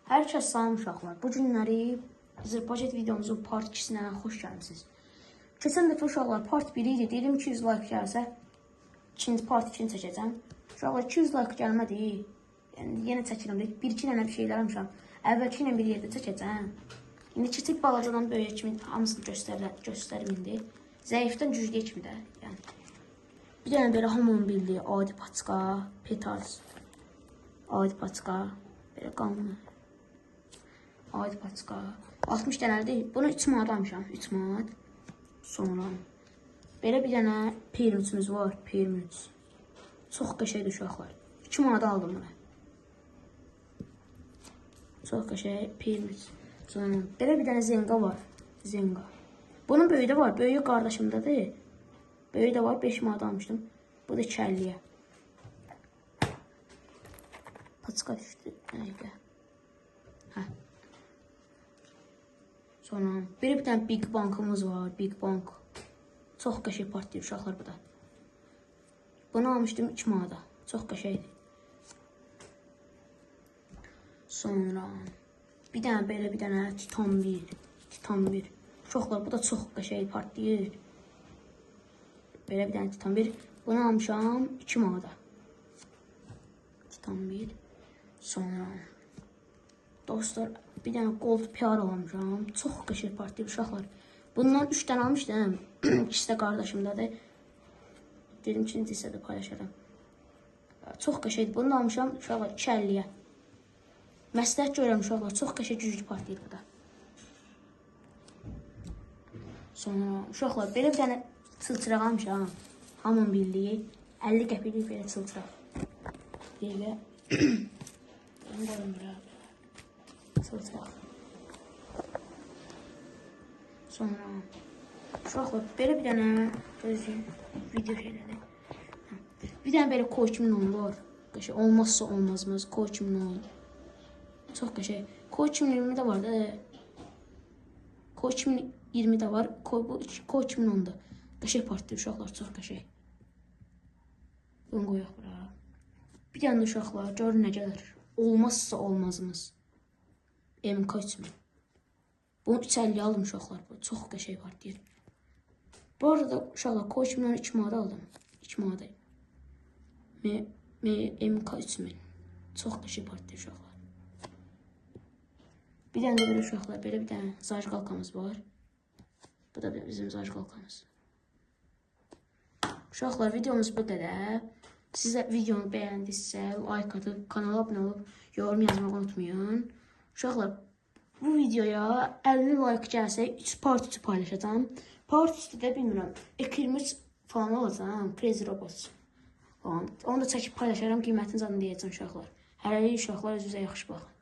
Hər kəs salam uşaqlar. Bu günləri Zırpaket videomuzun part 2-sinə xoş gəlmisiniz. Keçən dəfə uşaqlar part 1 idi. Dedim 200 like gəlsə ikinci part 2-ni çəkəcəm. Uşaqlar 200 like gəlmədi. Yəni yenə çəkirəm. Bir-iki dənə bir şeylər almışam. Əvvəlki ilə bir yerdə çəkəcəm. İndi kiçik balacadan böyüyə kimi hamısını göstərim indi. Zəifdən güclüyə kimi də. Yəni. Bir dənə belə hamının bildiyi adi paçka, petars. Adi paçka, belə qanlı. Adi paçka. 60 dənədir. Bunu 3 manat almışam. 3 manat. Sonra belə bir dənə P23-ümüz var. P23. Çox qəşəngdir uşaqlar. 2 manat aldım bunu. Çox qəşəng P23. Sonra belə bir dənə Zenga var. Zenga. Bunun böyüyü də var. Böyüyü qardaşımdadır. Böyüyü də var. 5 manat almışdım. Bu da 2.50-yə. Paçka düşdü. Nəyə? Hə. Sonra bir dənə Big Bank'ımız var. Big Bank. Çox qəşəng partlayır uşaqlar bu da. Bunu almışdım 2 manata. Çox qəşəngdir. Sonra bir dənə belə bir dənə Titan 1. Titan 1. Uşaqlar bu da çox qəşəng partlayır. Belə bir dənə Titan 1. Bunu almışam 2 manata. Titan 1. Sonra dostlar bir dənə Gold PR almışam. Çox qəşəng partlayır uşaqlar. Bundan 3 dənə almışdım. İkisi də qardaşımdadır. Dedim ki, isə də paylaşaram. Çox qəşəngdir. Bunu da almışam uşaqlar 2.50-yə. Məsləhət görürəm uşaqlar. Çox qəşəng güclü partlayır bu da. Sonra uşaqlar belə bir dənə çılçıraq almışam. Hamının bildiyi 50 qəpiklik belə çılçıraq. Belə. Bunu qoyum bura. Çılçıraq. Sonra uşaqlar belə bir dənə gözləyin video şeyləri. Bir dənə belə Koy 2010 var. Qəşəng olmazsa olmazımız Koy 2010. Çox qəşəng. Koy 2020 də var da. Koy 2020 də var. Koy bu Koy 2010-da. Qəşəng partlayır uşaqlar, çox qəşəng. Bunu qoyaq bura. Bir dənə də uşaqlar görün nə gəlir. Olmazsa olmazımız. MK 3000. Bunu 3.50 aldım uşaqlar. Bu çox qəşəng partlayır. Bu arada uşaqlar Koy 2010 2 manata aldım. 2 manata. MK 3000. Çox qəşəng partlayır uşaqlar. Bir dənə də belə uşaqlar, belə bir dənə zajqalkamız var. Bu da bizim zajqalkamız. Uşaqlar videomuz bu qədər. Sizə videomu bəyəndinizsə like atıb, kanala abunə olub, yorum yazmağı unutmayın. Uşaqlar bu videoya 50 like gəlsə 3 part 3 paylaşacağam. Part 3-də də bilmirəm, E23 falan alacağam, Crazy Robots falan. Onu da çəkib paylaşaram, qiymətini zaten deyəcəm uşaqlar. Hələlik uşaqlar özünüzə yaxşı baxın.